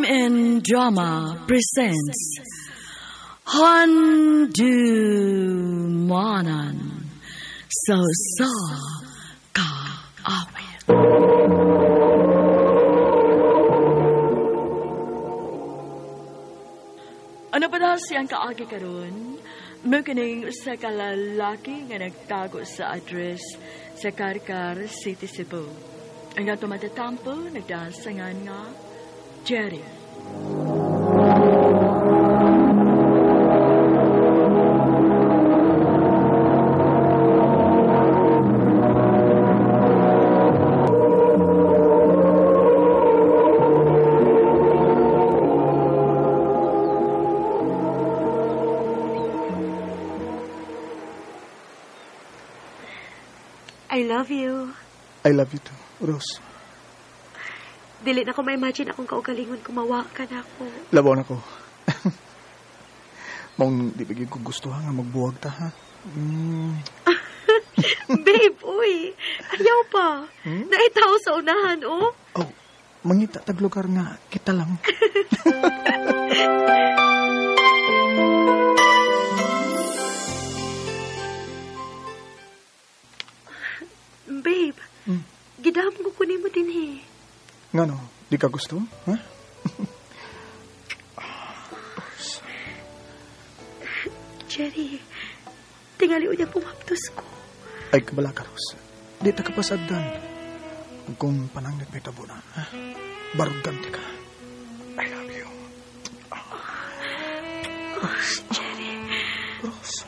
MN Drama presents Handumanan sa Usa Ka Awit. Ano pa daw siyang kaagi karon? Mao kining usa ka lalaki nga nagtago sa address sa Carcar City, Cebu. Ang ato matatampo nagdasangan nga Jerry. I love you. I love you too, Rose. Dili na ko ma-imagine akong kaugalingon kumawa ka na ako. Labaw na ko. Maong di ba ko gusto ha, nga magbuwag ta, ha? Mm. Babe, uy. Ayaw pa. Hmm? Naitaw sa unahan, oh. Oh, mangita tag lugar nga. Kita lang. Babe, gidam ko kunin mo din eh. Ngano, di ka gusto? Ha? Jerry, tingali unyang pumaptos ko. Ay, kabala ka, Rose. Di ta kapasagdan. Kung panangnit may tabo na, ha? Baruganti ka. I love you. Rose. Jerry. Rose.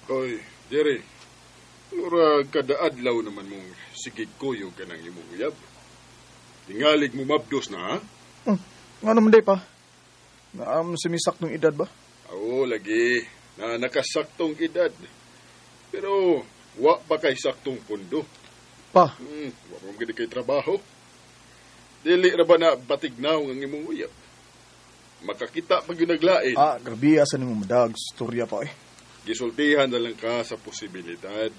Oy, Jerry. Mura kada adlaw naman mong sigig kuyog ka ng imong uyab. Tingalig mo mabdos na, ha? Nga naman day pa? Naam sumisaktong edad ba? Oo, lagi. Na nakasaktong edad. Pero wa pa kay saktong pundo. Pa? Wa pa man kay trabaho. Dili ra ba na batignaw ang imong uyab? Makakita pag yun naglain. Ah, grabe asa nimo madag. Storya pa eh. Gisultihan na lang ka sa posibilidad.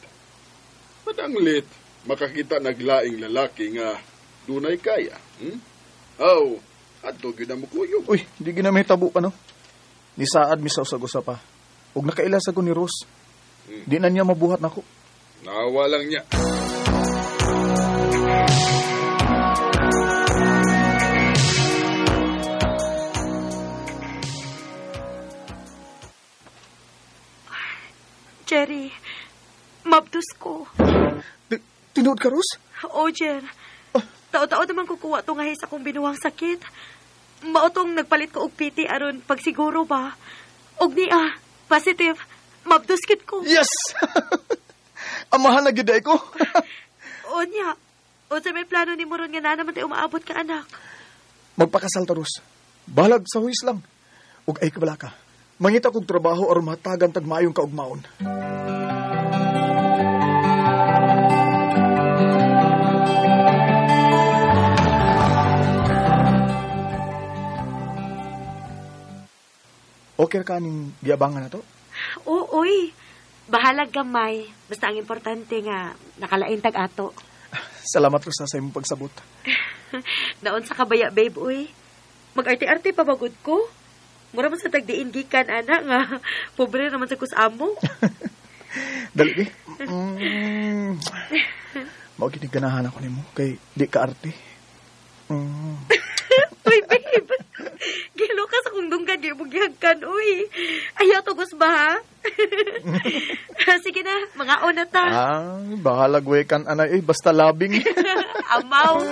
Padanglit, makakita naglaing lalaki nga dunay kaya. Hmm? Aw, adto gyud na mukuyog. Uy, di ginamay tabo pa no. Nisaad mi sa usag-usa pa. Ug nakaila sa ko ni Rose. Di na niya mabuhat nako. Nawa lang niya. Jerry, mabdos ko. Tinuod ka, Rose? Oo, Jer. Tao-tao naman kukuha to nga sa akong binuwang sakit. Maotong nagpalit ko og PT aron pagsiguro ba. Og niya, positive. Mabdos kit ko. Yes! Amahan na gid ko. O niya. Unsa may plano ni mo ron nga na naman tayo umaabot ka, anak? Magpakasal ta, Rose. Balag sa huwis lang. Og ay kabala ka. Mangita kog trabaho aron mahatagan tag maayong kaugmaon. Okay ka ning giabangan na to? Oo, oy. Bahalag gamay. Basta ang importante nga nakalain tag ato. Salamat Rosa sa imong pagsabot. Naon sa kabaya, babe, uy. Mag-arte-arte pa bagod ko. Mura man sa tagdiin gikan, ana nga. Pobre naman sa kusamo. Dali, eh. Mao gid ganahan ako nimo kay di ka arte. Uy, babe. Gilo ka sa kong dunggan, di mo gihagkan, uy. Ayaw tugos ba, ha? Sige na, mga una ta. Ah, bahala gwekan, anay. Uy, basta labing. Amaw.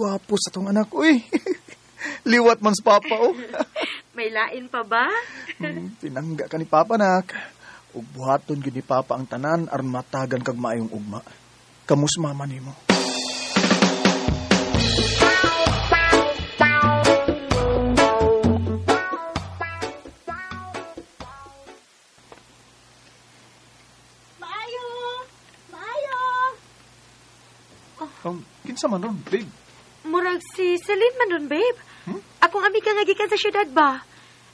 Gwapo sa tong anak, uy. Liwat man sa papa, oh. May lain pa ba? Pinangga ka ni Papa, nak. Ug buhaton gyud ni Papa ang tanan aron matagan kag maayong ugma. Kamus mama nimo. Maayo! Maayo! Oh. Kinsa man ron, babe? Murag si Celine man ron, babe. Hmm? Akong amiga nga gikan sa syudad ba?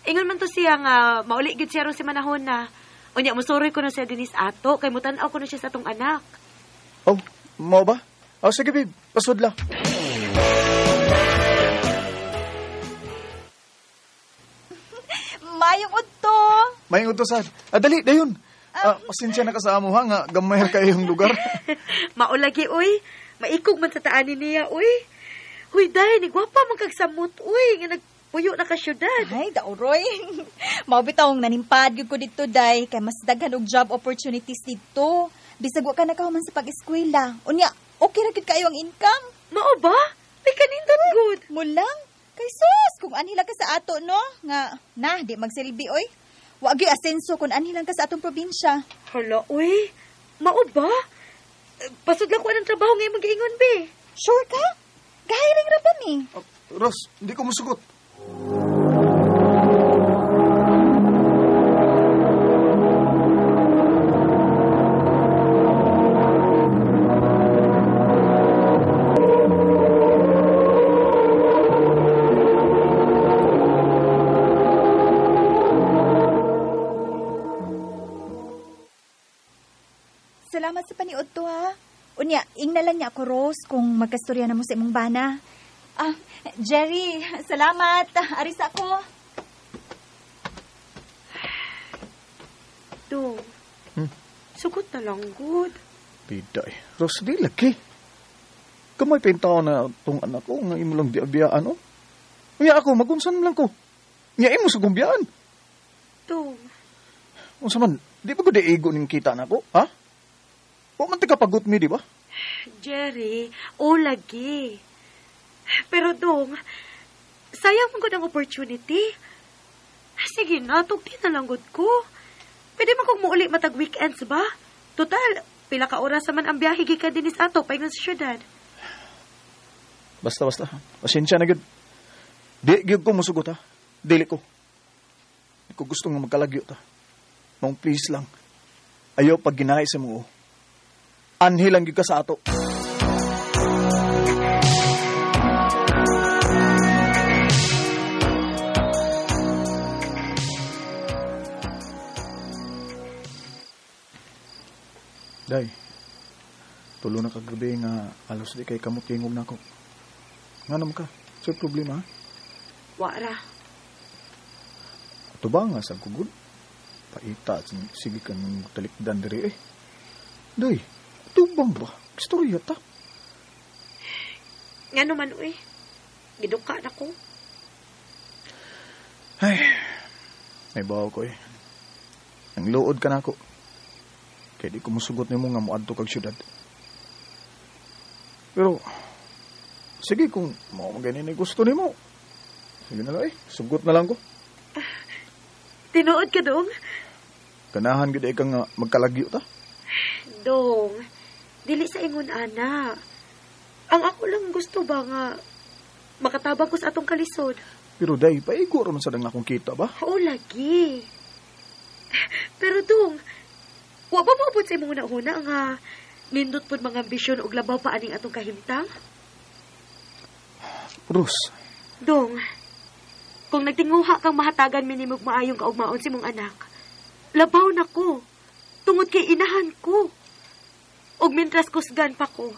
Ingon man to siya nga mauli gyud siya ron si manahon na. Unya musuroy ko na siya dinis ato kay mutan-aw ko na siya sa atong anak. Oh, mao ba? Oh, sige babe, pasudla. Mayong udto. Mayong udto sad. Ah, dali dayon. Pasensya na ka sa amo ha nga gamay kayo yung lugar. Maulagi oy. Maikog man sa taani niya oy. Huy day, ni gwapa man kag samot oy nga nagpuyo na ka syudad. Ay, dauroy. Mao bitawng nanimpad gyud ko didto day kay mas daghan og job opportunities didto. Bisag wa ka nakahuman sa pag-eskwela. Unya, okay ra gyud kayo ang income. Mao ba? May kanindot good. Mulang. Kay sus, kung anhi lang ka sa ato no, nga na di magsilbi oy. Wa gyud asenso kung anhi lang ka sa atong probinsya. Hala oy. Mao ba? Pasudla ko anang trabaho ngayon mag-iingon be. Sure ka? Gahiring ra ba mi? Oh, Ros, hindi ko musugot. Salamat sa paniod to ha. Unya, ingna lang niya ako, Rose, kung magkastorya na mo sa imong bana. Ah, Jerry, salamat. Arisa ko. Dong. Sugot na lang, good. Biday. Rose, di lagi. Kamay pintaw na tong anak ko, nga imo lang diabiyaan, oh. Unya ako, magunsan lang ko. Unya imo sa gumbiyaan. Dong. Unsa man, di ba ko diigo ning kita na ko, ha? Wa man ti kapagot mi, di ba? Jerry, o lagi. Pero dong, sayang man gud ang opportunity. Sige na, tugti na lang gud ko. Pwede man kong muuli matag weekends ba? Total, pila ka oras man ang biyahe gikan dinhi sa ato paingon sa syudad. Basta. Pasensya na gyud. Di gyud ko musugot ha. Dili ko. Di ko gusto nga magkalagyo ta. Mong please lang. Ayaw pag ginahi sa mo. Anhi lang gyud ka sa ato. Day, tulo na kagabi nga alos di kay kamot tingog na ako. Nga naman ka? Sa'y problema, ha? Wara. Ato ba nga sa gugod? Paita, sige ka nung talikdan diri eh. Day, tubang ba? Istorya ta. Nga naman, uy. Giduka na ko. Ay, may bawo ko eh. Ang luod ka na ako. Kaya di ko musugot nimo nga muadto kag syudad. Pero, sige kung mao man gani gusto nimo. Sige na lang eh, sugot na lang ko. Tinuod ka, Dong? Ganahan gyud ka nga magkalagyo ta. Dong, dili sa ingon ana. Ang ako lang gusto ba nga makatabang ko sa atong kalisod. Pero day, paigo ra man sa dang akong kita ba? Oo, lagi. Pero Dong, wa ba moabot sa imong una-una nga nindot pod mga ambisyon og labaw pa aning atong kahimtang? Rose. Dong, kung nagtinguha kang mahatagan minimog maayong kaugmaon si mong anak, labaw na ko. Tungod kay inahan ko. Og mintras kusgan pa ko,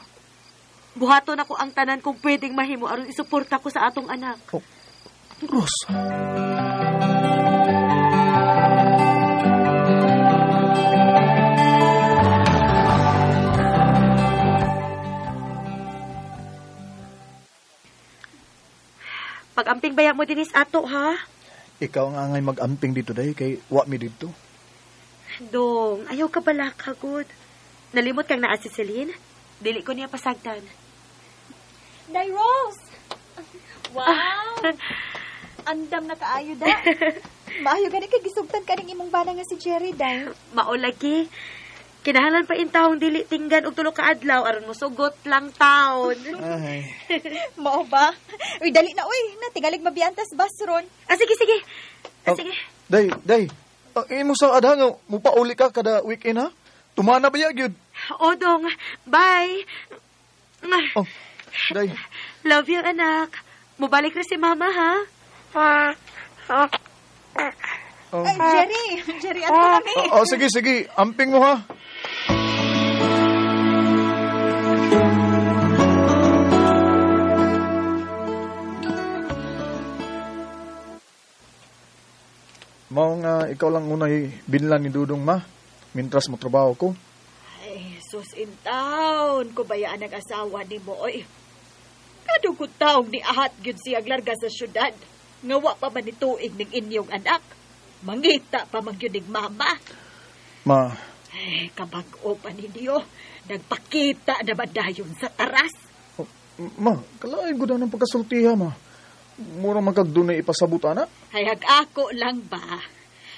buhaton ako ang tanan kung pwedeng mahimo aron isuporta ko sa atong anak. Oh, Rose. Pag-amping baya mo dinis ato, ha? Ikaw nga ngay mag-amping dito, day, kay wa mi dito. Dong, ayaw ka bala kagod. Nalimot kang naa si Celine? Dili ko niya pasagdan. Day Rose! Andam na kaayo da. Maayo gani kay gisugtan ka ning imong bana nga si Jerry day. Mao lagi. Kinahanglan pa intawong dili tinggan og tulo ka adlaw aron mosugot lang taon. Ay. Mao ba? Uy, dali na uy, natingalig mabiantas bus ron. Ah, sige, sige. Ah, sige. Day, day. Ang imo sa adha nga mupauli ka kada weekend ha? Tumana ba ya gyud? O, dong. Bye. Oh, day. Love you, anak. Mubalik ra si mama, ha? Oh. Ay, Jerry, Jerry, ato kami. Oh, sige, sige. Amping mo ha. Mao nga ikaw lang unay binlan ni Dudong ma. Mintras mo trabaho ko. Ay, sus in town, kubayaan ang asawa ni mo, oy. Kadugod taong ni ahat gyud siya larga sa syudad. Nga wa pa man ni tuig ning inyong anak. Mangita pa man gyud ning mama. Ma. Ay, kabag-o pa ninyo. Nagpakita na ba dayon sa taras? Oh, ma, kalain ko daw ng pagkasultiha, ma. Mura magkagdunay ipasabot, ana. Hayag ako lang ba?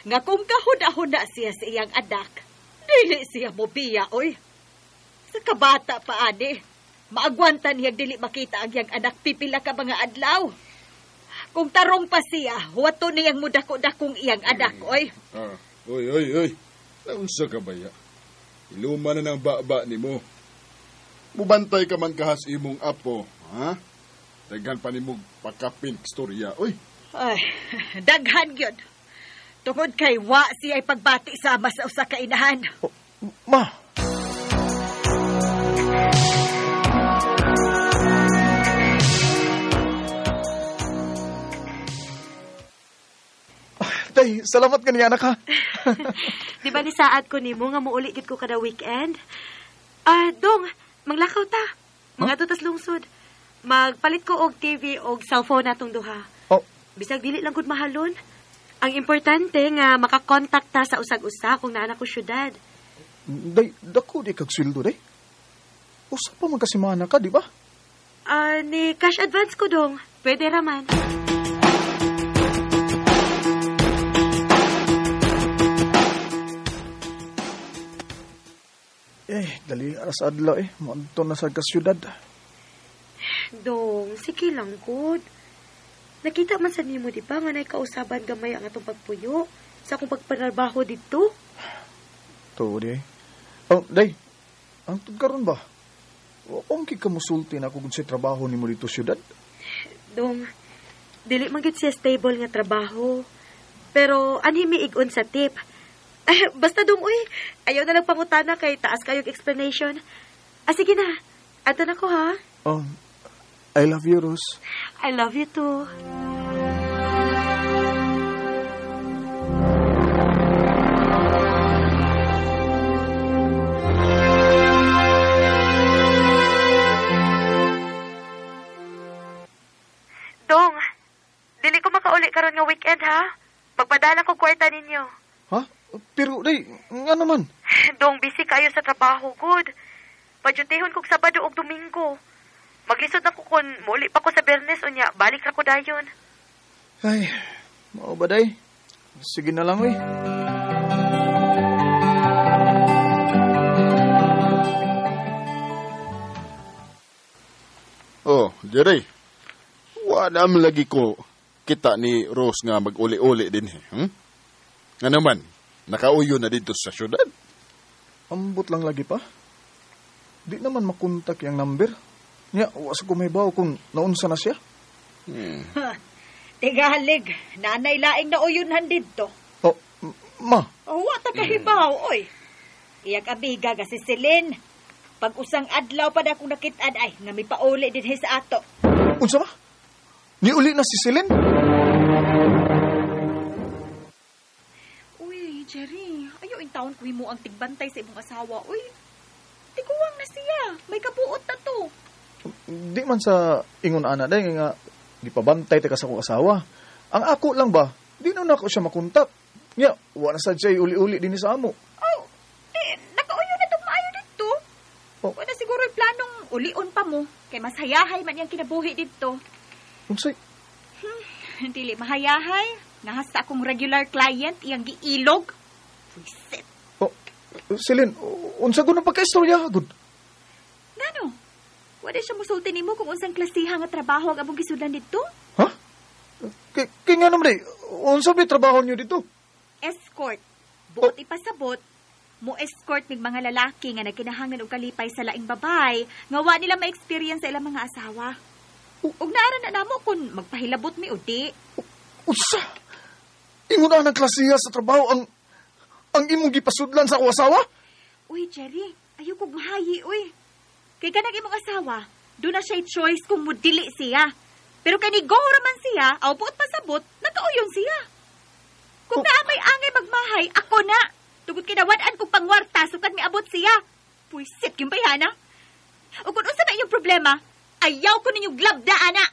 Nga kung kahuna-huna siya sa iyang anak, dili siya mobiya, oy. Sa kabata pa, ani. Maagwanta niyang dili makita ang iyang anak pipila ka mga adlaw. Kung tarong pa siya, wato niyang mudako-dakong iyang anak, oy. Oy, oy, oy. Naunsa ka ba ya? Iluma na ng baba ni mo. Mubantay ka man kahas imong apo, ha? Daghan pa nimo pakapin istorya, oy. Ay, daghan gyud. Tungod kay wa siya pagbati sama sa usa ka inahan. Oh, ma. Tay, salamat kaniya anak ha. Di ba nisaad ko nimo nga muuli gid ko kada weekend? Ah, dong, manglakaw ta. Mga tutas lungsod. Magpalit ko og TV og cellphone natong duha. Oh. Bisag dili lang gud mahalon. Ang importante nga makakontak ta sa usag-usa kung naa na ko syudad. Day, dako di kag sweldo day. Usa pa man kasimana ka, di ba? Ah, ni cash advance ko dong. Pwede ra man. Eh, dali aras adlaw eh. Moadto na sa kasyudad. Dong, sige lang gud. Nakita man sa nimo di ba nga nay kausaban gamay ang atong pagpuyo sa akong pagpanarbaho didto. To di. Oh, day. Ang tug karon ba? Wa kong kikamusulti na ako kung sa trabaho nimo dito syudad. Dong, dili man gid siya stable nga trabaho. Pero anhi miig-on sa tip. Ay, basta dong, uy. Ayaw na lang pangutana kay taas kayong explanation. Ah, sige na. Ato na ko, ha? Oh, I love you, Rose. I love you too. Dong, dili ko makauli karon nga weekend, ha? Magpadala ko kwarta ninyo. Ha? Pero, day, nga naman. Dong, busy kayo sa trabaho, good. Padyutihon kog Sabado og Domingo. Maglisod na ko kung muli pa ko sa Bernes, unya, balik ra ko dayon. Ay, mao ba, day? Sige na lang, uy. Oh, Jerry. Wala man lagi ko kita ni Rose nga mag-uli-uli din, eh. Nga naman, nakauyo na dito sa syudad. Ambot lang lagi pa. Di naman makontak yung number. Nya, wa sa kumaybaw kung naunsa na siya. Tigalig, nanay laing nauyunhan dito. Oh, ma. Oh, wa ta kahibaw, oy. Iyang amiga nga si Celine. Pag usang adlaw pa na akong nakit-an ay, nga mipauli din sa ato. Unsa ba? Niuli na si Celine? Uy, Jerry, ayaw in taon kuwi mo ang tigbantay sa imong asawa. Uy, tiguang na siya. May kabuot na to. Di man sa ingon ana day nga gipabantay ta ka sa akong asawa. Ang ako lang ba, di na nako siya makontak. Nya, wa na sad siya uli-uli din sa amo. Oh, eh, nakauyo na itong maayo dito. Oh. Wala siguro yung planong ulion pa mo. Kay mas hayahay man iyang kinabuhi dito. Unsay? Dili mahayahay. Nahasta akong regular client iyang giilog. Buisit. Oh, Celine, unsa gud ang pagkaistorya gud? Ngano? Wala siya musulti nimo kung unsang klasiha nga trabaho ang among gisudlan didto? Ha? Kay nga naman eh, unsa may trabaho niyo dito? Escort. Buot ipasabot, mo escort mig mga lalaki nga nagkinahanglan og kalipay sa laing babay nga wa nila ma-experience sa ilang mga asawa. Ug naara na namo kung magpahilabot mi o di. Unsa? Ingon ang klasiha sa trabaho ang imong gipasudlan sa akong asawa? Uy, Jerry, ayaw kog mahayi, uy. Kay kanang imong asawa, doon na siya'y choice kung mudili siya. Pero kay ni go raman siya, aw buot pasabot, nakauyon siya. Kung naa may angay magmahay, ako na. Tugod kay nawad-an kong pangwarta, sukad miabot siya. Puisit yung bayhana. O kung unsa na inyong problema, ayaw ko ninyong glabda, ana.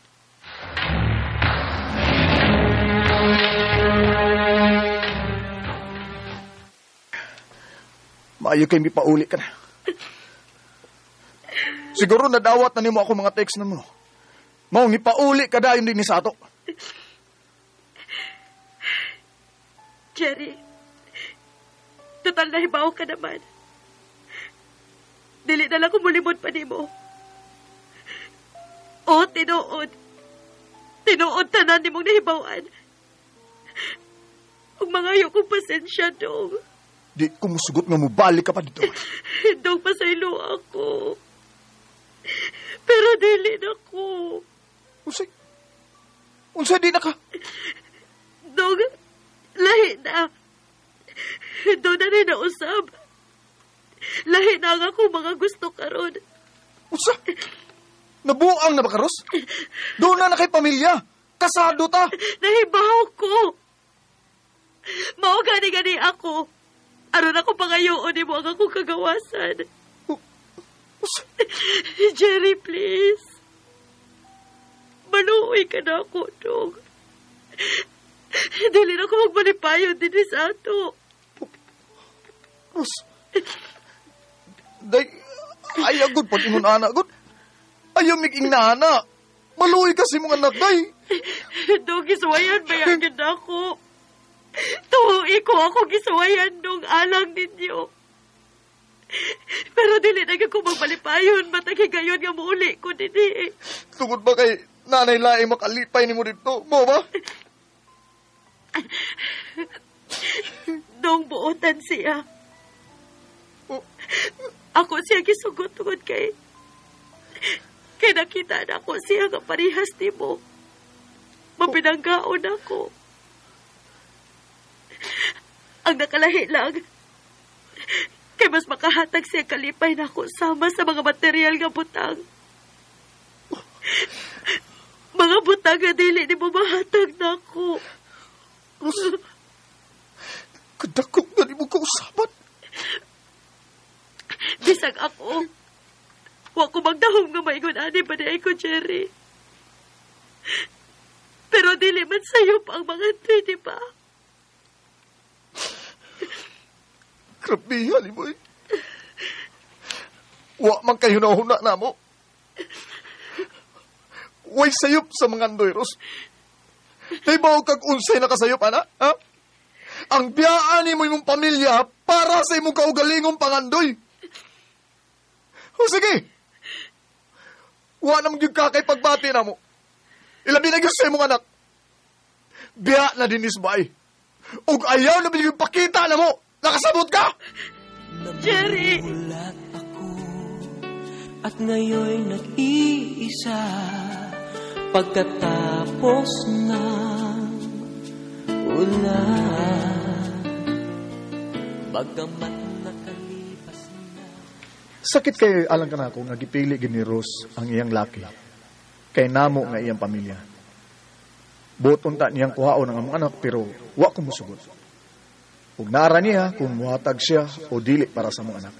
Maayo kay mipauli ka na. Siguro nadawat na nimo ako mga text na mo. Mao ngipauli ka dayon din ni sa ato. Jerry, total na hibaw ka naman. Dili na lang kumulimod pa nimo. O, tinuod. Tinuod tanan nimong nahibawan. Ug mangayo kong pasensya, dong. Di ko musugot nga mubalik ka pa dito. Dong, pasaylo ako. Pero dili na ko. Unsay? Unsay di na ka? Dong, lahi na. Doon na rin nausab. Lahi na ang ako mga gusto karon. Unsa? Nabuang na ba karos? Doon na na kay pamilya. Kasado ta. Nahibaw ko. Mao gani-gani ako. Aron ako pangayoon nimo ang akong kagawasan. Unsa? Jerry, please. Maluoy ka na ako, dong. Dili na ko magbalipayon din sa ato. Ros. Day, ayaw gud pag ingon ana gud. Ayaw mig ingna ana. Maluoy kasi mong anak day. Dong, gisuwayan ba yan gid ako? Tuwi ko ako gisuwayan dong alang ninyo. Pero dili na ko magbalipayon matag higayon nga muuli ko dinhi. Tungod ba kay nanay laing makalipay nimo dito? Mo ba? Dong buotan siya. Ako siya gisugot tungod kay nakita na ako siya nga parehas nimo. Mapinanggaon ako. Ang nakalahi lang, kay mas makahatag siya kalipay na ako sama sa mga material nga butang. Mga butang nga dili nimo mahatag na ako. Ros, kadakop na nimo kausaban. Bisag ako, wa ko magdahom nga maingon ani ba di ay ko, Jerry. Pero dili man sayop ang mga tuy, di ba? Grabe, hali mo eh. Wa man kayo nahuna na mo. Way sayop sa mga andoy, Ros. Naibaw kag unsay nakasayop, ana? Ha? Ang biyaan ni mo imong pamilya para sa imong kaugalingong pangandoy. O sige. Wa na magyud ka kay pagbati na mo. Ilabi na gyud sa imong anak. Biya na dinis bay. Ug ayaw na gyud pakita na mo. Nakasabot ka? Jerry! Namulat ako at ngayon'y nag-iisa pagkatapos ng ulan. Bagamat nakalipas na. Sakit kay alang ka na ako nga gipili gid ni Rose ang iyang laki. Kay namo nga iyang pamilya. Buot unta niyang kuhaon ang among anak pero wa ko musugot. Ug naara niya kung muhatag siya o dili para sa among anak.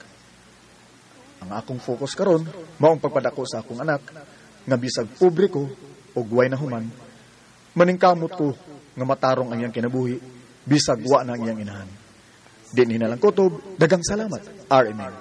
Ang akong focus karon maong pagpadako sa akong anak nga bisag pobre ko og way na human, maningkamot ko nga matarong ang iyang kinabuhi bisag wa na ang iyang inahan. Dinhi na lang kutob, dagang salamat. RMN.